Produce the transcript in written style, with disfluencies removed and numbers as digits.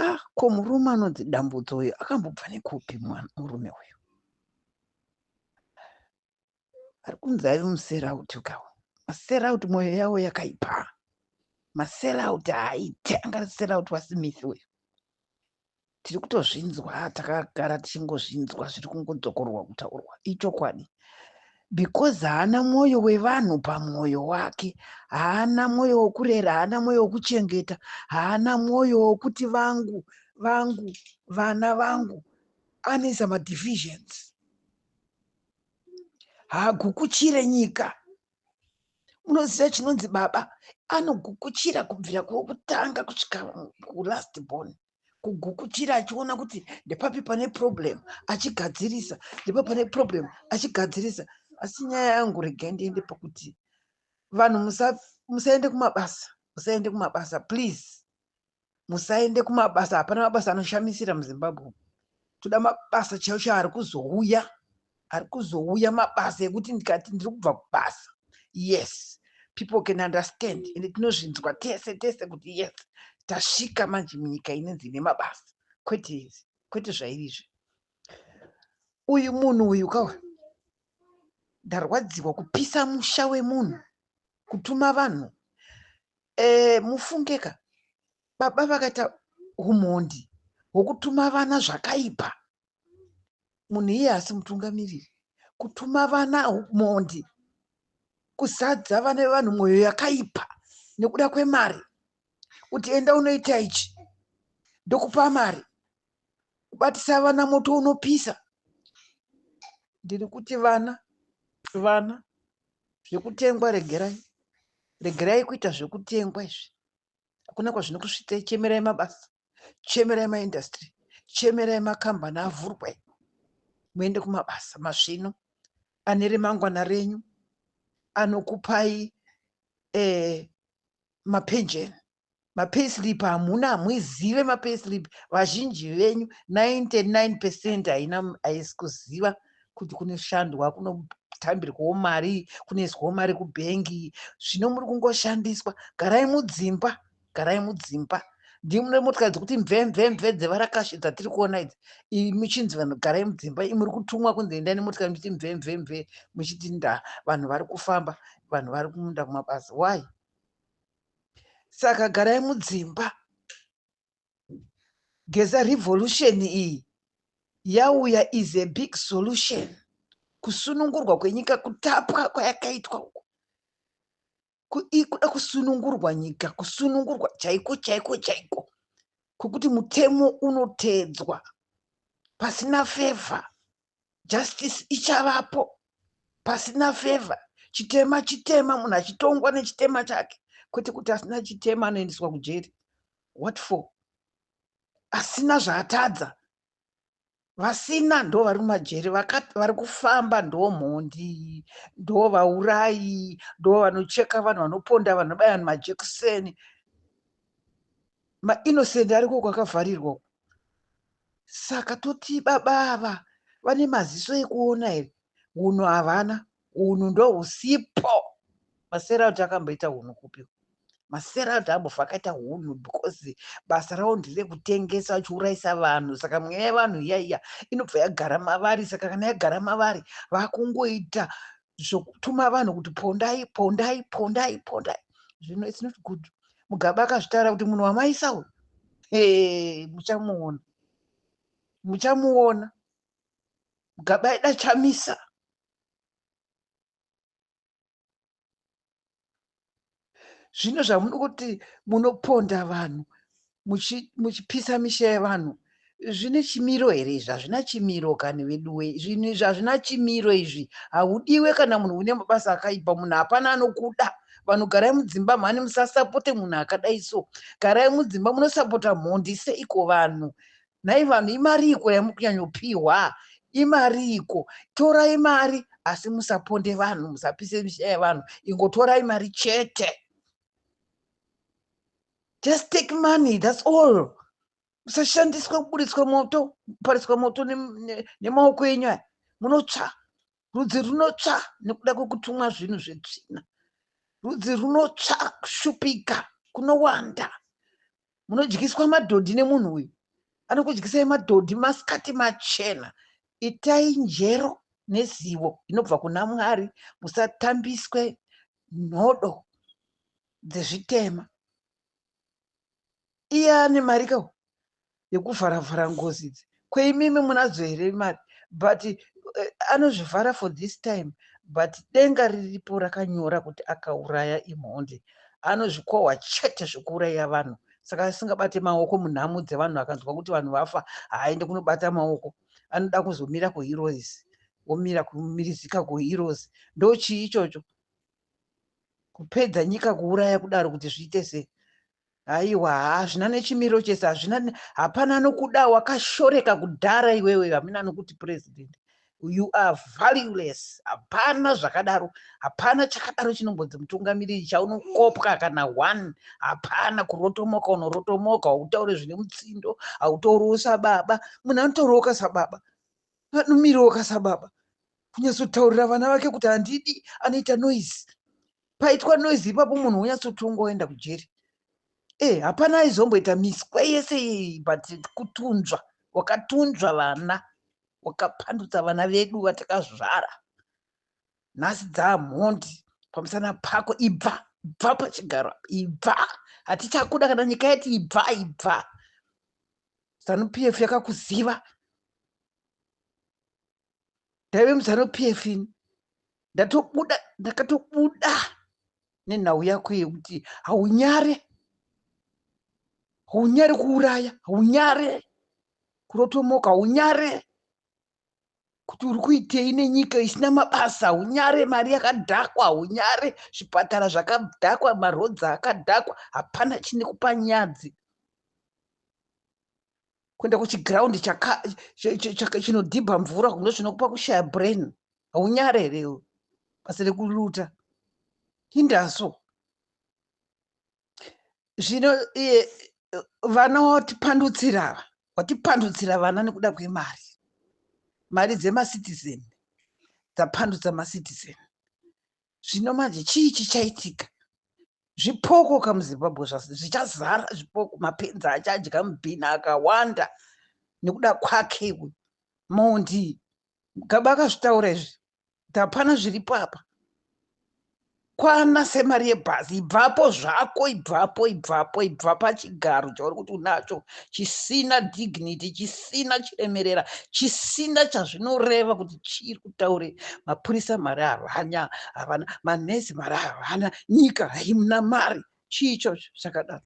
Ah, ko murume anonzi Dambudzo uyu akambobva nekupi murume uyu? Ari kunzi aive muserauti ukawo. Maserauti mwoyo yavo yakaipa. Maserauti haaite, anga ari serauti waSmith uyu. Tiri kutozvinzwa takagara tichingozvinzwa zviri kungodzokororwa kutaurwa ichokwadi because haana mwoyo wevanhu pamwoyo wake haana mwoyo wokurera haana mwoyo wokuchengeta haana mwoyo wokuti vangu vangu vana vangu anoisa madivisions haagukuchire nyika munoziva chinonzi baba anogukuchira kubvira kwokutanga kusvika kulast born kugukuchira achiona kuti ndepapi pane problem achigadzirisa ndepa pane problem achigadzirisa asi nyaya yangu regai ndiende pakuti vanhu musaende kumabasa musaende kumabasa please musaende kumabasa hapana mabasa anoshamisira muzimbabwe toda mabasa chaiwo chaiwo ari kuzouya ari kuzouya mabasa ekuti ndikati ndiri kubva kubasa yes people can understand ende tinozvinzwa tese tese kuti yes tasvika manje munyika inenzi ine mabasa kwete kwete zvairi izvi uyu munhu uyu kawa ndarwadziwa kupisa musha wemunhu kutuma vanhu E, mufungeka baba vakaita humhondi hwokutuma vana zvakaipa munhu iye asi mutungamiriri kutuma vana mhondi kuzadza vana vevanhu mwoyo yakaipa nekuda kwemari kuti enda unoita ichi ndokupa mari kubatisa vana moto unopisa ndiri kuti vana vana Zvekutengwa regerai. Regerai kuita zvekutengwa izvi. Hakuna kwazvinokusvitsai. Chemerai mabasa. Chemerai maindustry. Chemerai makambani avhurwe. Muende kumabasa masvino ane remangwana renyu anokupai eh, mapenjeni. Mapayslip hamuna hamuizive mapayslip vazhinji venyu 99 percent haina haisi kuziva kuti kunoshandwa kunotambirwawo mari kunoiswawo mari kubhengi zvino muri kungoshandiswa garai mudzimba garai mudzimba ndimune motikari dzekuti mve mve mve dzevarakashi dzatiri kuona idzi muchinzi vanhu garai mudzimba imuri kutumwa kunzi endai nemotikari muchiti mve mve mve muchiti nda vanhu vari kufamba vanhu vari kumunda kumabasa why Saka garai mudzimba. Geza revolution iyi yauya is a big solution. Kusunungurwa kwenyika kutapwa kwayakaitwa uku. Kuda kusunungurwa nyika, kusunungurwa chaiko chaiko chaiko. Kwekuti mutemo unoteedzwa pasina favor. Justice ichavapo pasina favor. Chitema chitema, munhu achitongwa nechitema chake, kwete kuti asina chitema anoendeswa kujeri. What for? Asina zvaatadza. Vasina ndo vari mumajeri, vari kufamba ndo mhondi, ndo vaurayi, ndo vanocheka vanhu, vanoponda vanhu, vanobaya vanhu majekiseni. Mainnocent ariko kwakavharirwa. Saka toti baba ava vane maziso ekuona here? Hunhu havana, hunhu ndohusipo. Maserauti akamboita hunhu kupi? Maserauti ambofa akaita hunhu because basa ravo nderekutengesa vachiurayisa vanhu. Saka mweya yevanhu iya iya inobva yagara mavari. Saka kana yagara mavari vakungoita zvokutuma vanhu kuti pondai, pondai, pondai, pondai. Zvino it's not good. Mugabe akazvitaura kuti munhu wamaisa uyu hey, muchamuona muchamuona Mugabe aida Chamisa zvino zvamuri kuti munoponda vanhu muchipisa misha yevanhu zvine chimiro here izvi hazvina chimiro kani veduwe zvinhu izvi hazvina chimiro izvi haudiwe kana munhu une mabasa akaipa munhu hapana anokuda vanhu garai mudzimba mhani musasapote munhu akadai so garai mudzimba munosapota mhondi seiko vanhu nhai vanhu imariiko yamuri kunyanyopihwa imariiko torai mari asi musaponde vanhu musapise misha yevanhu ingotorai mari chete just take money that's all musashandiswe kuburitswa moto kupariswa moto nemaoko enyu aya munotsva Rudzi runotsva nekuda kwekutumwa zvinhu zvetsvina. Rudzi runotsva kushupika kunowanda. Munodyiswa madhodhi nemunhu uyu. Anokudyisai madhodhi masikati machena. Itai njero nezivo inobva kuna Mwari. Musatambiswe nhodo dzezvitema. Iye ane mari ka yekuvhara-vhara ngozi idzi. Kweimimi munadzo here mari? But anozvivhara for this time, but denga riripo rakanyora kuti akauraya imhondi. Anozvikohwa chete zvekuuraya vanhu. Saka asingabate maoko munhamo dzevanhu, akanzwa kuti vanhu vafa, haaende kunobata maoko. Anoda kuzomira kuHeroes, omira kumirizika kuHeroes. Ndochii ichocho? Kupedza nyika kuuraya kudaro kuti zviite sei? Haiwa, hazvina nechimiro chese, hazvina, hapana anokuda. Wakashoreka kudhara iwewe, hamuna anokuti president. You are valueless. Hapana zvakadaro, hapana chakadaro chinombonzi mutungamiriri chaunokopwa kana one. Hapana. Kurotomoka unorotomoka, hautauri zvine mutsindo, hautauriwo sababa. Munhu anotaurawo sababa, anomirawo sababa, kunyatsotaurira vana vake kuti handidi. Anoita noise, paitwa noise ipapo munhu wonyatsotongwa oenda kujeri. Hapana aizomboita miswe yese iyi, but kutunzva, wakatunzva vana, wakapandutsa vana vedu vatakazvara. Nhasi dzaamhondi pamusana pako. Ibva, ibva pachigaro, ibva, hatichakuda. Kana nyika yati ibva, ibva. ZANU PF yakakuziva. Ndaive muZANU PF ini, ndatobuda, ndakatobuda nenhau yako yekuti haunyare, haunyare kuuraya, haunyare kurotomoka, haunyare kuti uri kuitei nenyika isina mabasa, haunyare mari yakadhakwa, haunyare zvipatara zvakadhakwa, marodzi akadhakwa. Hapana chine kupa nyadzi kuenda kuchigiraundi chinodhibha mvura kuno zvinokupa kushaya brain. Haunyare here iwe? Basa rekuluta indaso. Zvino iye vana watipandutsira ava, watipandutsira vana nekuda kwemari. Mari dzemacitizen dzapandutsa macitizen. Zvino manje chii chichaitika? Zvipoko kamuZimbabwe zvichazara zvipoko, mapenzi achadya mubhini akawanda nekuda kwake uyu mondi. Gaba akazvitaura izvi kuti hapana zviripo apa. Kwana semari yebhazi, ibvapo zvako, ibvapo, ibvapo, ibva pachigaro chauri kuti unacho, chisina dignity, chisina chiremerera, chisina chazvinoreva kuti chiri kutaure. Mapurisa mari havana, havana manesi mari havana, nyika haina mari. Chii ichocho chakadaro?